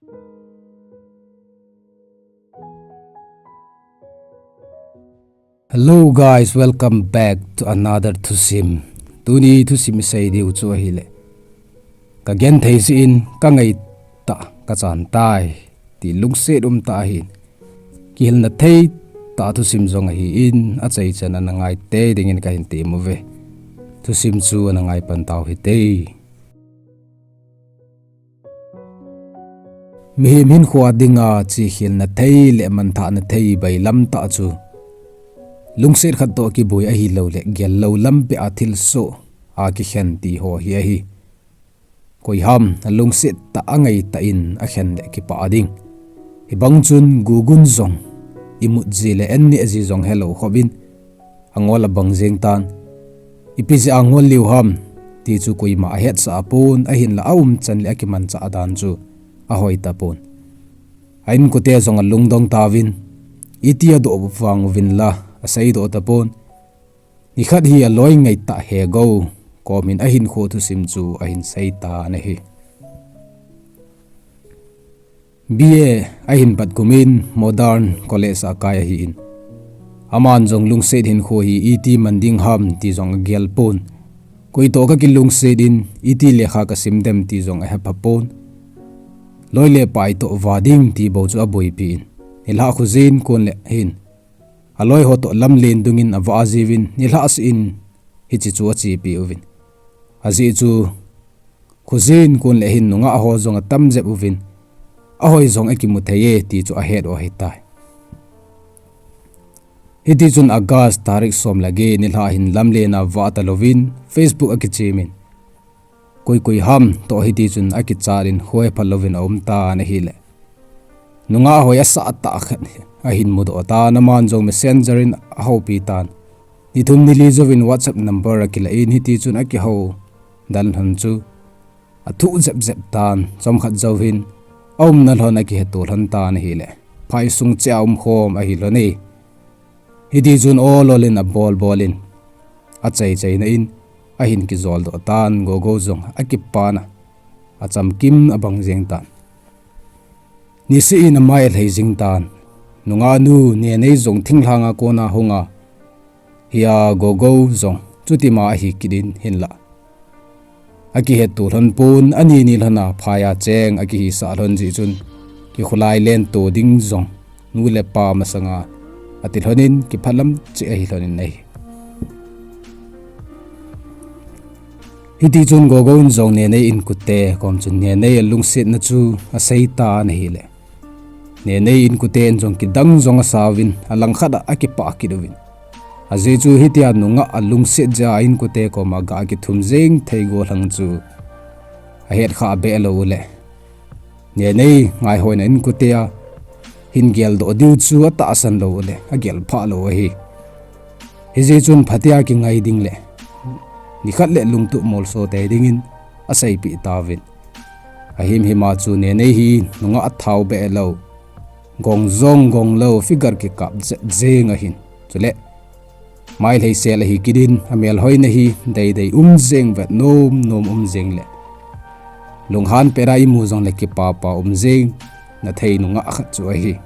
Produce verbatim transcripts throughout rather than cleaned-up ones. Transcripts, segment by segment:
Hello guys, welcome back to another thusim. Tuni thusim isei diu chu ahile, ka genthei jeh in ka ngai tah ka chan tai, ti lungset um tah ahin. Kihilna thei tah thusim jong ahin, achaichan ana ngai tei dingin kahin tem uve. Thusim chu ana ngai pan tau hite. Mihem hinkhoa dinga chihkhelna thei le manthahna thei bailam tah chu lungset khat toh kiboi ahilouleh gel lou lampi a thilsoh a kikhen ti ho hi ahi. Koiham alungset tah angai tah in akhen le kipah ding. Hibang chun gugun jong imut ji le enneh ji jong helou khopin angol abang jeng tan. Ipi jeh a ngol liu ham ti chu koima ahetsah pon, ahinla aumchan le akimanchah dan chu ahoi tapon. A inkote jong alungdong tauvin, iti adoh vang uvin la aseidoh tapon. Nikhat hi aloi ngaitah Hegou komin ahinkho thusim chu ahin sei tan ahi. B A ahin pat kumin Modern College a akai ahin, aman jong lungset hinkho hi iti man ding ham ti jong agel pon. Koi toh kakilungset in iti lekha kasim dem ti jong ahepha pon. Loi le pai toh va ding ti bou chu aboipi in, nilhah khojin kon le hin aloi ho toh lamlen dungin avah jiuvin, nilhah seh in hiche chu achepi uvin. Ajeh chu khojin kon le hin nungah ho jong atam jep uvin, ahoi jong akimu thei e ti chu ahet u ahitai. Hitichun August tarik som le get nilhah hin lamlen a vah talouvin Facebook akichemin, koi koi ham toh hitichun akichat in khohepha louvin aum tan ahile, nungah hoi asah tah khat ahin mudoh tan, aman jong Messenger in ahoupi tan. Ni thum ni li jouvin WhatsApp number akilah in, hitichun akihou dan lhon chu athuh jep jep tan, chomkhat jou hin aumna lhon akiheto lhon tan ahile, phaisung cheh a umkhom ahi lhon e. Hitichun ol ol in abol bol in, achai chaina in ahin kijoldoh tan, Gogou jong akipana achamkim abang jeng tan. Niseh in amai alhei jing tan. Nungah nu Nenei jong thinglhang a kona hunga, hia Gogou jong chutima ahi kit in hinlah akihetto lhon pon, ani ni lhon a phai a cheng akihisah lhon jeh chun, kikholai lento ding jong nu le pa masanga ati lhon in kiphalam cheh ahi lhon in ahi. Hitichun Gogou in jong Nenei inkote kom chun Nenei alungsetna chu asei tan ahile, Nenei inkote in jong kidang jong asauvin, alangkhat a akipah kit uvin. Ajeh chu hitia nungah alungset jeh a inkote koma ga kithum jeng thei gollhang chu ahet khah beh lou uleh, Nenei ngaihoina inkote a hin geldoh diu chu atahsan lou uleh agel phah lou ahi. Hijeh chun phatea kingai ding le nikhat le lungtup molso tei dingin aseipeh tauvin. Ahim hima chu Nenei hi nungah athau beh lou, gong jong gong lou, figure kikap jet jeng ahin. Chule mailheisel ahi kit in, amelhoina hi deidei um jeng, vet nom nom um jeng le lunghan pet a imu jongle kipapa um jeng na thei nungah khat chu ahi.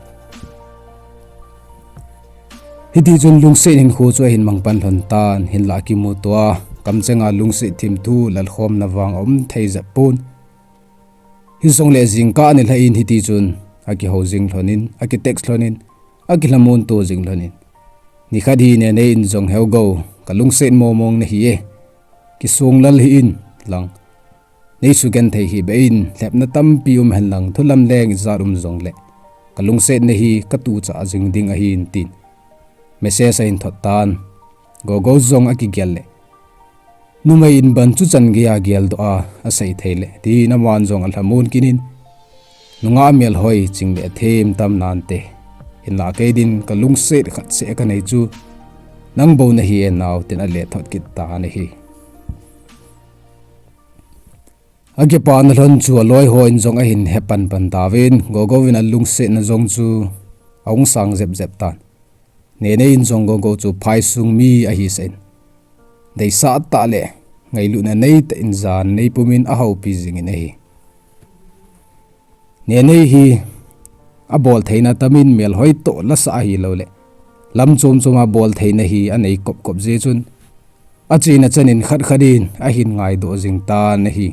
Hitichun lungset hinkho chu ahin mang pan lhon tan, hinlah akimuto a kamchenga lungset thimthu lalkhomna vang aum thei jep pon. Hijongle jingkah nilhah in hitichun akihou jing lhon in, akitext lhon in, akilhamon to jing lhon in, nikhat hi Nenei in jong, Heo Gou, kalungset momong nahi e, kisonglal hih in lang, neisugenthei hih beh in, lhepna tampi um hen lang, thulam leng ijat um jongle kalungsetna hi katuchah jing ding ahin, tin message ahin thot tan. Gogou jong akigel le, numei in ban chuchan geiya geldoh a asei thei le, tin aman jong alhamon kit in, nungah melhoi ching le athem tam nante, hinlah kei din kalungset khat seh kanei chu nang bou nahi e nao, tin alethot kit tan ahi. Akipana lhon chu aloiho in jong ahin hepan pan tauvin, Gogou in alungsetna jong chu ahung sang jep jep tan. Nenei in jong Gogou chu phaisung mi ahisah in, deisah tah le ngailutna neitah in jan neipum in ahoupi jingin ahi. Nenei hi abol theina tamin melhoi toh lasa ahilouleh lam chom chom a bol theina hi anei kop kop jeh chun, achena chanin khat khat in ahin ngaidoh jing tan ahi.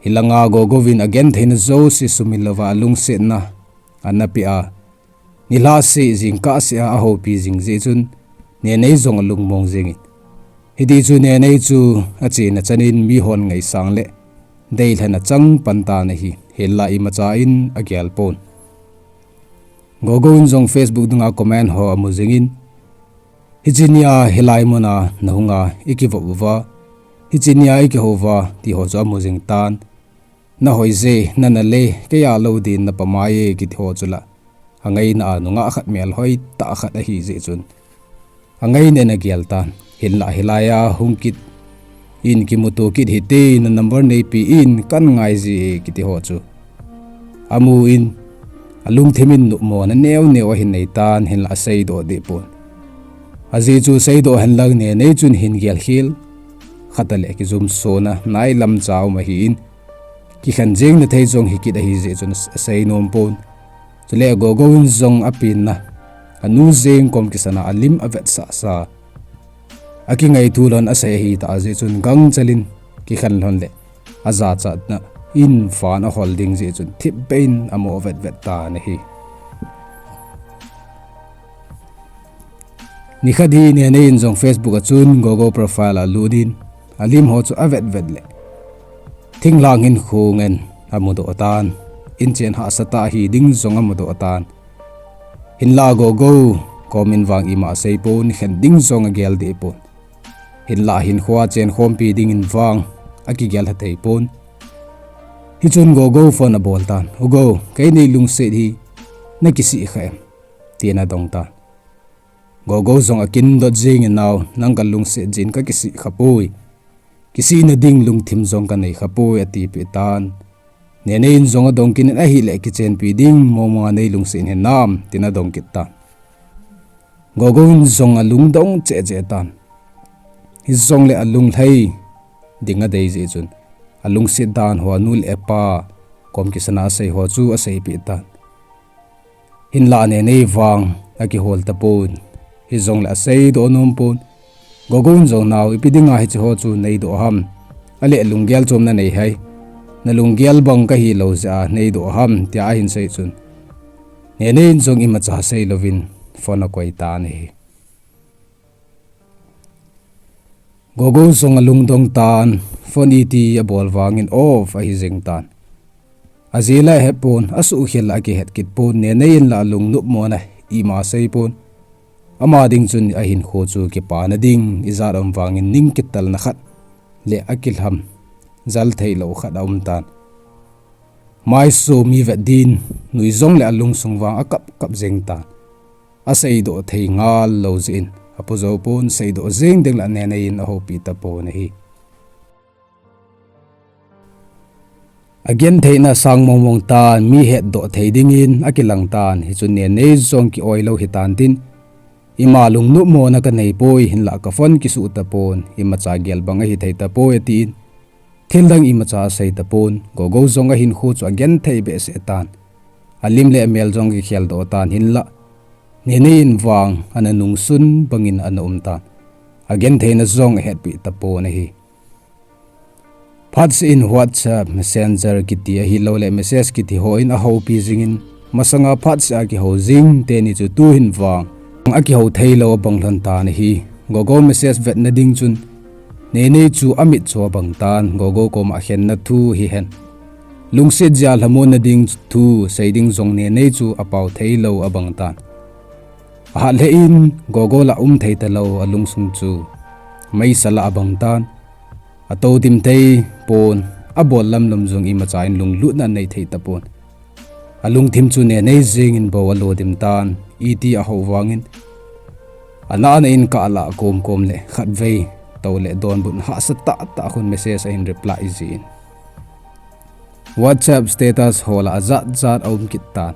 Hilanga Gogo in agentheina jouse sumil louva alungsetna ana pe a, nilhah seh jingkah seh a ahoupi jing jeh chun, Nenei jong alungmong jingin. Hiti chu Nenei chu achena chanin mihon ngaisang le deilhen achang pan tan ahi. Hinlah imacha in agel pon. Gogo in jong Facebook dunga comment ho amu jingin, hiche nia hilai muna nahunga ikivop uva, hiche nia ikihou uva ti ho chu amu jing tan. Nahoi je, nana le, keiya lou din napamai e kiti ho chu la, angaina a nungah khat melhoi tah khat ahi jeh chun, angaina in agel tan. Hinlah hilai a hung kit in kimuto kit hite, na number neipe in kan ngai ji e kiti ho chu amu in, alungthim in nopmona neo neo ahin nei tan, hinlah aseidoh deh pon. Ajeh chu seidoh henlang Nenei chun hin gelkhel khat a le kijumsona nailam cha um ahin, kikhen jengna thei jong hikit ahi jeh chun asei nom pon. Chule Gogo in jong apenna anu jeng kom kisana alim avetsah sa, akingaito lhon asei ahitah jeh chun gangchel in kikhen lhon le ajachatna in fan ahol ding jeh chun thipbeh in amo vet vet tan ahi. Nikhat hi Nenei in jong Facebook a chun Gogo profile a lut in, alim ho chu avet vet le, thinglhang hinkho ngen amudoh tan, inchen hahsa tah hiding jong amudoh tan. Hinlah Gogo kom in vang ima asei pon, khen ding jong agel deh pon. Hinlah hinkho a chenkhompi dingin vang akigel lha thei pon. Hichun Gogo phone abol tan, U Go, kei nei lungset hi nakisih kha em? tin adong tan. Gogo jong akindot jingin, Nao, nang kalungset jeh in kakisih khapoi. Kisihna ding lungthim jong kanei khapoi, atipeh tan. Nenei in jong adong kit in, Ahile kichenpi ding mong mong a nei lungset hinam? tin adong kit tan. Gogo in jong alungdong cheh cheh tan. Hijongle alunglhai ding adei jeh chun, alungset dan ho anu le apa kom kisana asei ho chu aseipeh tan. Hinlah Nenei vang akihol tapon, hijongle aseidoh nom pon. Gogo in jong, Nao, ipi dinga hiche ho chu neidoh ham? Ale lunggel chom nanei hai, nalunggel bang kahilou jeh a neidoh ham? tia ahin sei chun, Nenei in jong imacha seilouvin phone akoi tan ahi. Gogo jong alungdong tan, phone iti abol vangin off ahi jeng tan. Ajeh la ahepon, asuhkhel la akihet kit pon, Nenei in la alungnopmona ima seipon. Ama ding chun ahinkho chu kipana ding ijat aum vangin ning kitelna khat le akilham jal theilou khat aumtan. Maiso mi vet din, nui jongle alungsung vang akap kap jeng tan. Aseidoh thei ngal lou jeh in, apo jou pon, seidoh jeng ding la Nenei in ahoupi tapon ahi. Agentheina sang mong mong tan, mi hetdoh thei dingin akilang tan, hichun Nenei jong ki-oi lou hitan tin, ima lungnopmona kaneipoi, hinlah ka phone kisuh tapon, imacha gel bang ahithei tapoi, atin, thildang imacha asei tapon. Gogo jong ahinkho chu agenthei behseh tan. Alim le amel jong kikheldoh tan, hinlah Nenei in vang ana nungsun bangin ana umtan. Agentheina jong ahetpeh tapon ahi. Phatseh in WhatsApp, Messenger kiti ahilouleh message kiti hon ahoupi jingin, masanga phatseh a kihou jing teni chu tuhin vang akihou theilou abang lhon tan ahi. Gogo message vetna ding chun, Nenei chu amit chu abang tan, Gogo koma akhenna thu hihen, lungset jeh a lhamonna ding thu sei ding jong Nenei chu apao theilou abang tan. Ahat lheh in Gogo la um thei talou alungsung chu meisa la abang tan. Atou dim thei pon, abol lamlam jong imacha in lunglutna anei thei tapon. Alungthim chu Nenei jengin bou alo dim tan, iti ahou vangin, ana ana in kah lah komkom le khatvei toule donbutna hahsa tahtah khun message ahin reply jin, WhatsApp status ho la ajat jat aum kit tan.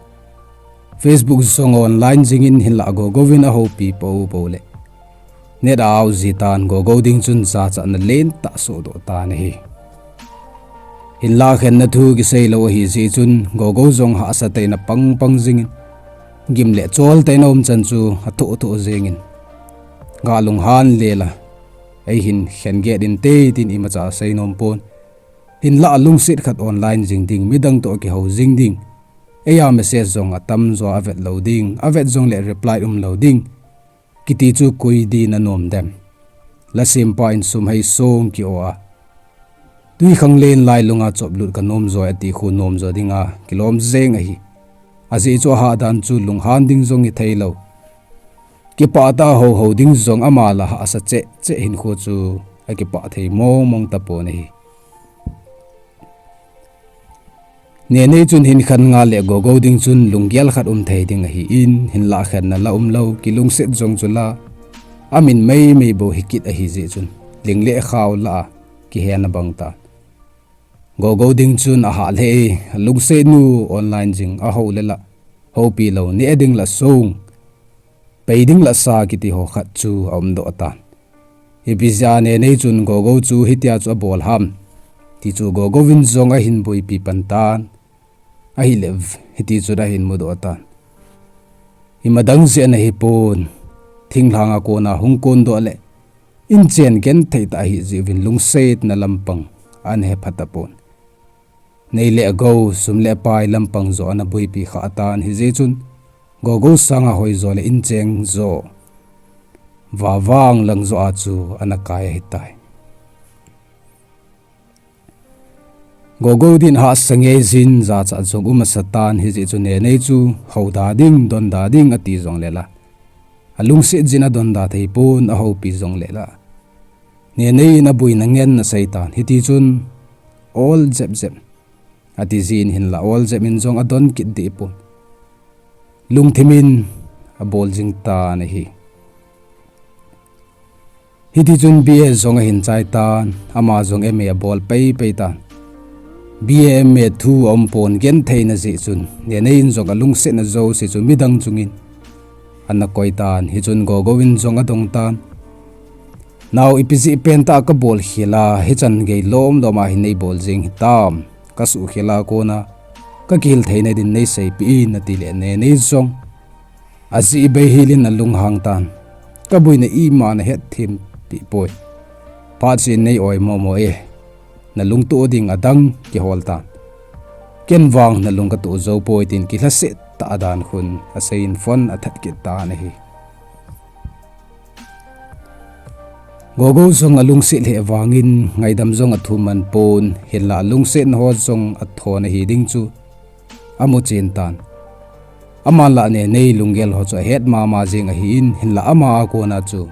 Facebook jong online jingin, hinlah Gogo in ahoupi poupou le net a-out jitan, Gogo ding chun jachatna lentah sohdoh tan ahi. Hinlah khenna thu kisei lou ahi jeh chun Gogo jong hahsa tah in apang pang jingin, gim le chol tah in aum chan chu athoh thoh jingin, galunghang le la, eihin khen get inte tin imacha asei nom pon. Hinlah alungset khat online jing ding, midang toh kihou jing ding. Eia message jong atam jo avet lou ding, avet jongle reply um lou ding. Kiti chu koi din anom dem. Lasempa in sum hei song ki-o a, tui khang len lai lunga chop lut ka nom jo e ati khu nom jo dinga kilom jeng ahi. Ajeh chu ahah dan chu lunghan ding jong hithei lou. Kipah tah a hou hou ding jong ama lah a hahsa cheh cheh hinkho chu akipah thei mong mong tapon ahi. Nenei chun hin khen nga le Gogo ding chun lunggel khat um thei ding ahin, hinlah khenna la um lou, kilungset jong chu la, amin mei mei bou hi kit ahi jeh chun, ling le khao lah a kihen abang tan. Gogo ding chun ahah lheh e, alungset nu online jing ahou le la, houpi lou neh ding la song, pei ding la sa kiti ho khat chu aum doh tan. Ipi jeh a Nenei chun Gogo chu hitia chu abol ham ti chu Gogo vin jong ahin boipi pan tan. Ahile v-, hiti chun ahin mudoh tan. Ima dang jeh ana hipon, thinglhang a kona hung kondoh le, inchen genthei tah ahi jeh uvin lungsetna lampang ana hepha tapon. Nei le gou, sum le pai lampang joh ana boipi kha tan hijeh chun, Gogo sanga hoijo le inchen joh, vavang lang joh a chu ana kai ahitai. Gogo din hahsa ngei jin jachat jong um asa tan hijeh chun Nenei chu houda ding, donda ding ati jongle la, alungset jin adonda thei pon, ahoupi jongle la, Nenei in aboina ngen asei tan. Hiti chun ol jep jep ati jin hinlah ol jep in jong adon kit deh pon, lungthim in abol jing tan ahi. Hiti chun B A jong ahin chai tan, ama jong M A abol pei pei tan. B A M A thu aum pon gentheina jeh chun, Nenei in jong alungsetna jouse chu midang chungin ana koi tan, hichun Gogo in jong adong tan. Nao, ipi jeh pen tah kabol khel a, hichan gei lom lom a hi nei bol jing hitam, kasuh khel a kona kakihil theina din nei seipeh in, atile Nenei jong ajeh bei hel in alunghang tan. Kaboina ima nahet them peh poi. Phat chen nei oimo mo e. Nalungtoh ding adang kihol tan. Ken vang nalung katoh jou poi tin kilhaset tah a dan khun aseiyin phone athat kit tan ahi. Gogo jong alungset lheh vangin ngaidam jong athum man pon, hinlah alungsetna ho jong athon ahi ding chu amu chen tan. Aman lah Nenei lunggel ho chu ahet mama jing ahin, hinlah ama a kona chu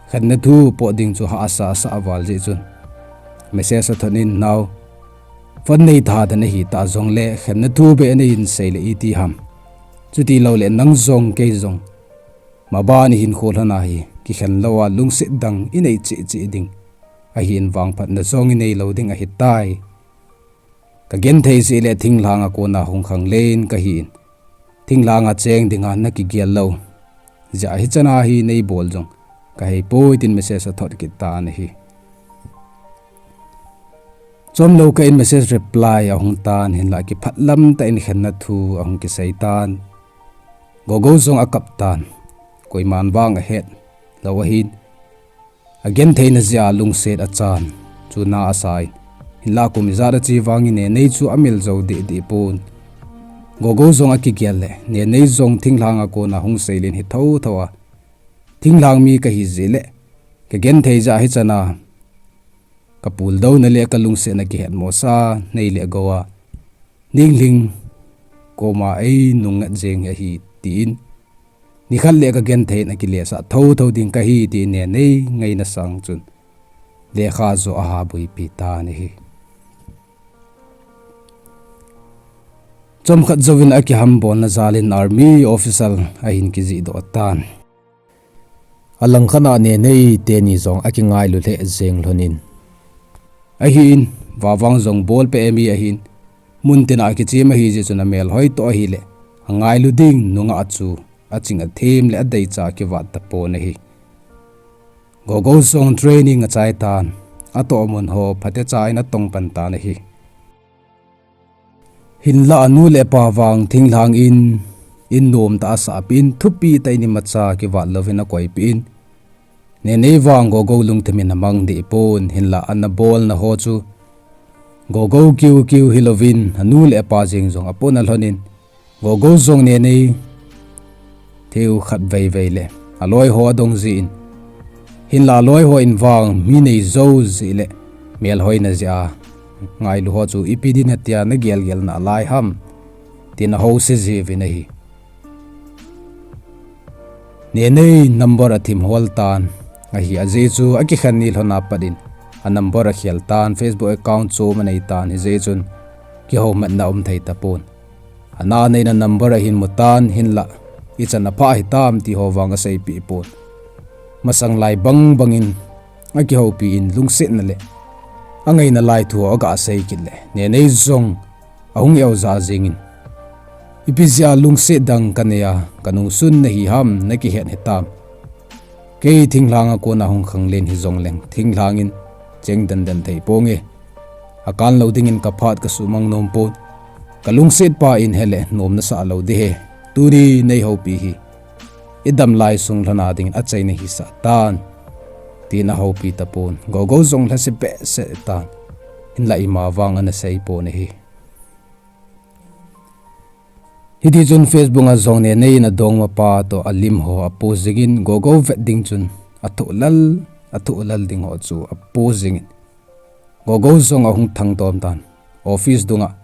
khenna thu pot ding chu hahsa asah val jeh chun message athot in, nao, phone nei tha dan ahi tah jongle khenna thu beh neihin sei le iti ham. Chuti loule nang jong kei jong maban ihinkho lhon a hi kikhen lou a lungset dang inei cheh cheh ding ahin, vangphatna jong inei lou ding ahitai. Kagenthei jeh le thinglhang a kona hung khang len kahin, thinglhang a cheng dinga nakigel lou jeh a hichan a hi nei bol jong kahei poi tin message athot kit tan ahi. Chomlou kah in message reply ahung tan, hinlah kiphatlam tah in khenna thu ahung kisei tan. Gogo jong akap tan. Koiman vang ahet lou ahin, agentheina jeh a lungset achan chu na asa in, hinlah kum ijat ache vangin Nenei chu amil jou deh deh pon. Gogo jong akigel le Nenei jong thinglhang a kona hung seilen hi tho tho a, thinglhang mi kahi jeh le kagenthei jeh a hichan a kapuldouna le kalungsetna kihetmosa nei le gou a ninglhing koma einungngat jeng hi ahi, tin, nikhat le kagenthei in akilesah tho tho ding kahi, tin Nenei ngaina sang chun lekha joh aha boipi tan ahi. Chomkhat jouvin akihambolna jal in army officer ahin kijih doh tan. Alangkhat a Nenei teni jong akingailu lheh jeng lhon in, ahin, vavang jong bolpeh mi ahin, mun tina kichem ahi jeh chun amel hoi toh ahile, angailu ding nungah chu aching athem le adeicha kivat tapon ahi. Gogo jong training achai tan, atoh mun ho phatecha in atong pan tan ahi. Hinlah anu le apa vang thinglhang in, in nom tah a asahpeh in, thupi tah in imacha kivat louvin akoipeh in, Nenei vang Gogo lungthim in amang deh pon, hinlah ana bolna ho chu Gogo kiu kiu hilouvin, anu le apa jeng jong apon alhon in, Gogo jong Nenei theu khat veivei le aloi ho adong jin, hinlah aloi hon vang mi nei jou jeh le melhoina jeh a ngailu ho chu ipi dinga tia nagel gel nalai ham, tin ahouse jiuvin ahi. Nenei number athim hol tan ahi, ajeh chu akikhen ni lhon a pat in a number akhel tan, Facebook account chom anei tan, hijeh chun kihoumatna aum thei tapon. Ana neina number ahin mu tan, hinlah ichan apha hitam ti ho vang aseipeh pon. Masang lai bang bangin akihoupi in lungsetna le angaina lai thu ho aga sei kit le, Nenei jong ahung euja jengin, ipi jeh a lungset dang kanei a kanungsun nahi ham, nakihet hitam. Kei thinglhang a kona hung khanglen hijongleng thinglhang in cheng denden thei ponge. Akan lou dingin kaphat kasumang nom pon. Kalungset pa in hele nom nasah lou ding ahi. Tuni neihoupi hi idam lai sung lhon a dingin achaina hisah tan, tin ahoupi tapon. Gogo jong lhase behseh tan, hinlah ima vang ana sei pon ahi. Hitichun Facebook a jong Nenei in adongmapa toh alim ho apost jingin, Gogo vet ding chun athoh lal, athoh lal ding ho chu apost jingin, Gogo jong ahung thangtom tan. Office dunga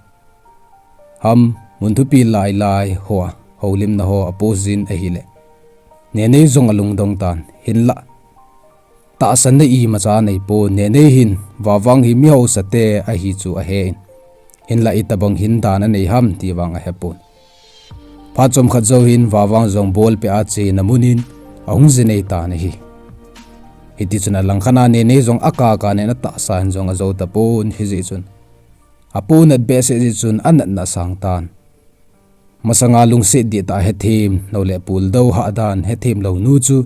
ham, mun thupi lai lai hoa houlimna ho apost jin ahile, Nenei jong alungdong tan, hinlah tahsanna imacha aneipon. Nenei hin Vavang hi mi haosate ahi chu ahen, hinlah itobang hin dan anei ham ti vang ahepon. Phat chomkhat jou hin Vavang jong bolpeh a chena mun in ahung jinei tan ahi. Hitichun alangkhat a Nenei jong akaka nen atahsa in jong ajou tapon, hijeh chun aponat behseh jeh chun anatna asang tan. Masanga lungset dihtah a hethem lou le puldou hahdan hethem lounu chu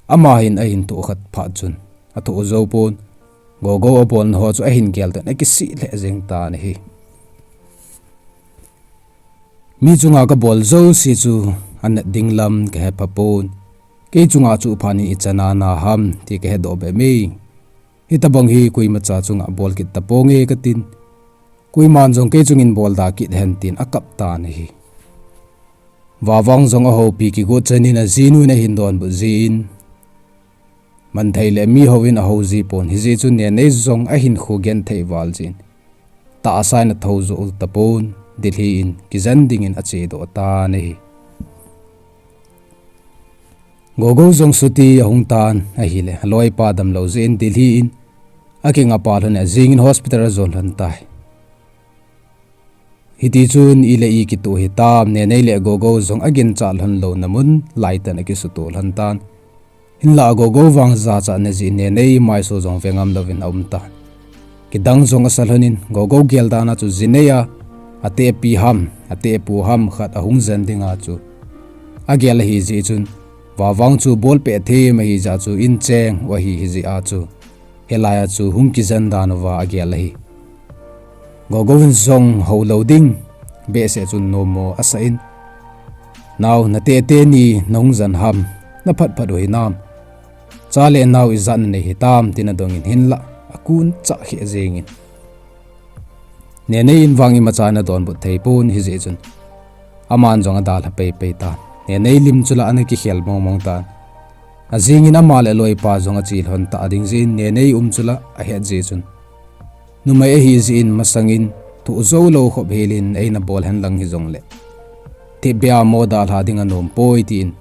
ama hin ahin thoh khat phat chun athoh jou pon. Gogo abolna ho chu ahin gel tan, akisih lheh jeng tan ahi. Mi chunga kabol jouse chu anat ding lam kahepha pon. Kei chunga chu phat in ichan a na ham ti kahedoh beh me. Hitobang hi koimacha chunga bol kit taponge katin, koiman jong kei chungin bolda kit hen tin akap tan ahi. Vavang jong ahoupi kigot chanin ajinun ahin donbut jin, manthei le mi houin ahou jipon, hijeh chun Nenei jong ahinkho genthei val jin, tahsa in athou jou tapon, Delhi in kijen dingin achedoh tan ahi. Gogo jong chuti ahung tan ahile, aloipa damlou jeh in Delhi in akingapa lhon in ajingin hospital ajon lhon tai. Hitichun ile ikitoh hitam, Nenei le Gogo jong aginchat lhon louna mun laitah in akisutoh lhon tan. Hinlah Gogo vang jachatna jeh in Nenei maiso jong vengam louvin aum tan. Kidang jong asa lhonin, Gogo geldan a chu jinei a atehpi ham, atehpu ham khat ahung jen dinga chu agel ahijeh chun, Vavang chu bolpeh them ahijeh a chu incheng u ahi, hijeh a chu hilai a chu hung kijen dan uva agel ahi. Gogo in jong houlou ding behseh chun nommo asah in, Nao, nateh teni nahung jen ham, naphat phat u hinam? Cha le nao ijat nanei hitam, tin adongin, hinlah akunchah kheh jengin, Nenei in vang imacha ana donbut theipon, hijeh chun aman jong adalha peipei tan. Nenei lim chu la ana kikhel mongmong tan. Ajingin ama le aloipa jong ache lhon tah ding jeh in Nenei um chu la ahet jeh chun, numei ahijeh in masangin thoh joulou khop helin eina bol henlang hijongle, thipbeh a mo dalha ding anompoi tin,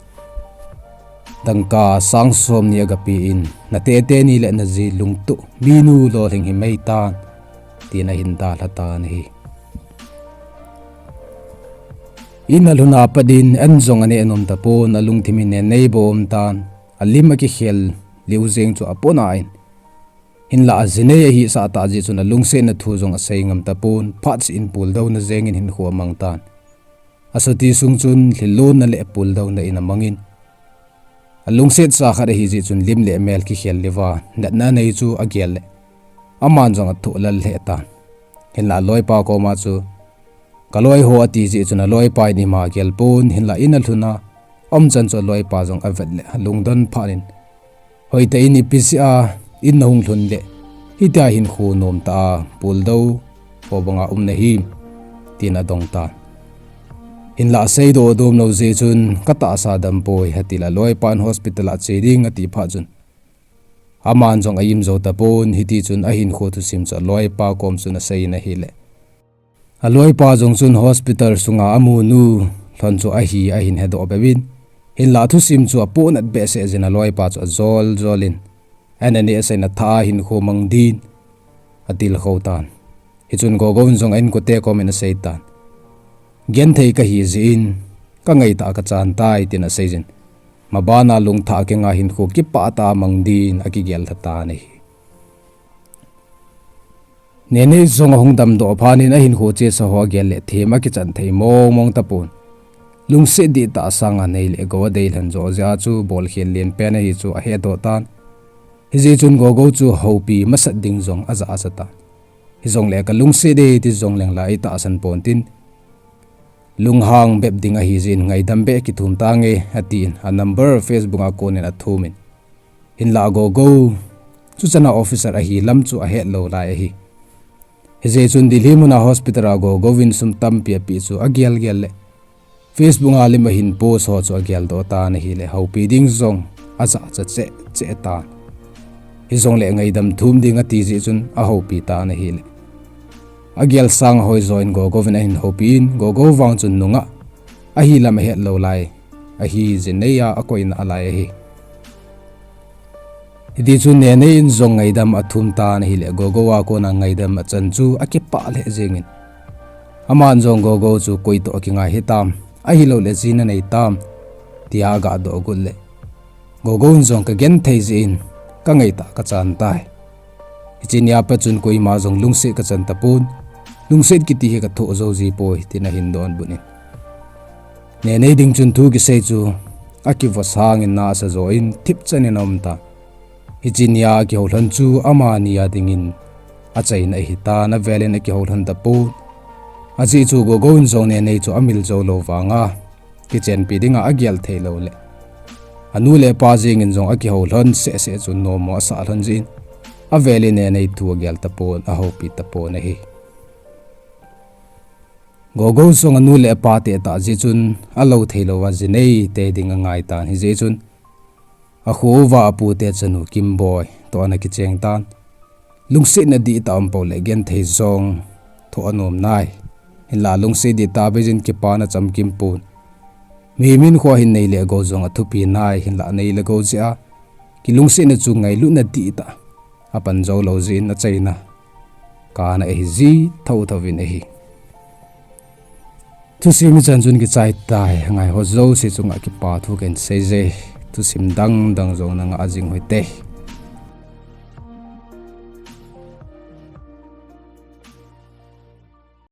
dangka sang somni agapen, nateh teni le naji lungtoh minu lolhing himeitan, tin ahin dalha tan ahi. In alhun a pat in an jong aneh nom tapon, alungthim in Nenei bou aum tan, alim akikhel liu jeng chu apona in, hinlah ajinei ahisah tah jeh chun alungsetna thu jong asei ngam tapon, phat cheh in puldouna jengin hinkho amang tan. Achuti sung chun lhilonna le puldouna in amangin, alungsetsa khat ahijeh chun lim le mel kikhel liuva natna anei chu agel le, aman jong athoh lal lheh tan. Hinlah aloipa koma chu, Ka loi ho, ati jeh chun a loipa in ima agel pon, hinlah in alhun a, aum chan chu a loipa jong avet le alungdon phat in, Hoitah in, ipi jeh a in nahung lhun le hitia hinkho nom tah a puldou ho banga um nahim, tin adong tan. Hinlah aseidoh dom lou jeh chun, Ka tahsa dam poi, ati le a loipa in hospital a che ding ati phat chun, aman jong a-im jou tapon, hiti chun ahinkho thusim chu a loipa kom chun asei in ahile, a loipa jong chun hospital sunga amu nu lhon chu ahi ahin hedoh bep in, hinlah thusim chu apohnat behseh jeh in a loipa chu ajol jol in, an aneh sah in atha a hinkho mang din atilkhou tan. Hichun Gogo in jong a inkote kom in asei tan, Genthei kahi jeh in kangaitah kachan tai, tin asei jin, mabana lungthah kinga hinkho kipah tah a mang din akigel lha tan ahi. Nenei jong ahung damdoh phat in ahinkho chesa ho agel le them akichan thei mong mong tapon. Lungset dihtah sanga nei le gou adei lhon joh jeh a chu bolkhel lenpen ahi chu ahedoh tan. Hijeh chun Gogo chu houpi masat ding jong ajahcha tan. Hijongle ka lungset e ti jongleng la eitahsan pon tin, lunghang bep ding ahi jeh in ngaidam beh kithum tange, atin a number Facebook a kon in athum in, hinlah Gogo chuchan a officer ahi lam chu ahet lou lai ahi. Hijeh chun Delhi muna hospital a Gogo in sum tampi apeh chu agel gel le Facebook a lim ahin post ho chu ageldoh tan ahile, houpi ding jong ajahcha cheh cheh tan. Hijongle ngaidam thum ding ati jeh chun ahoupi tan ahile, agel sang a hoijo in Gogo in ahin houpi in, Gogo vang chun nungah ahi lam ahet lou lai ahi jeh in neiya akoinah lai ahi. Hiti chun Nenei in jong ngaidam athum tan ahile, Gogo a kona ngaidam achan chu akipah lheh jeng in, aman jong Gogo chu koi toh kingai hitam, ahilouleh ji nanei tam, tia agadoh got le, Gogo in jong kagenthei jeh in kangaitah kachan tai. Hiche nia pat chun koima jong lungset kachan tapon, lungset kiti hi kathoh jou ji poi, tin ahin donbut in, Nenei ding chun thu kisei chu akivot sangin nasa jo in thipchan in aum tan. Hiche nia akihou lhon chu amani a dingin achaina ahitan, avel in akihou lhon tapon. Ajeh chu Gogo in jong Nenei chu amil jou lou vanga kichenpi dinga agel thei lou le, anu le apa jeng in jong akihou lhon seh seh chu nommo asah lhon jeh in, avel in Nenei thu agel tapon, ahoupi tapon ahi. Gogo jong anu le apa tah jeh chun alou thei louva ji neitei ding angai tan, hijeh chun akho uva apute chanu Kimboi toh ana kicheng tan. Lungsetna dihtah umpou le genthei jong thoh anom nai. Hinlah lungset dihtah beijin kipana chamkim pon. Mihem hinkho ahin nei le gou jong athupi nai, hinlah nei le gou jeh a kilungsetna chu ngailutna dihtah apan jou lou jeh in achaina kana ahiji thotho in ahi. Thusim hichan chun kichai tai, ngaiho jouse chunga kipa thu kahin seije. Thusim dang dang jong nanga jing hite.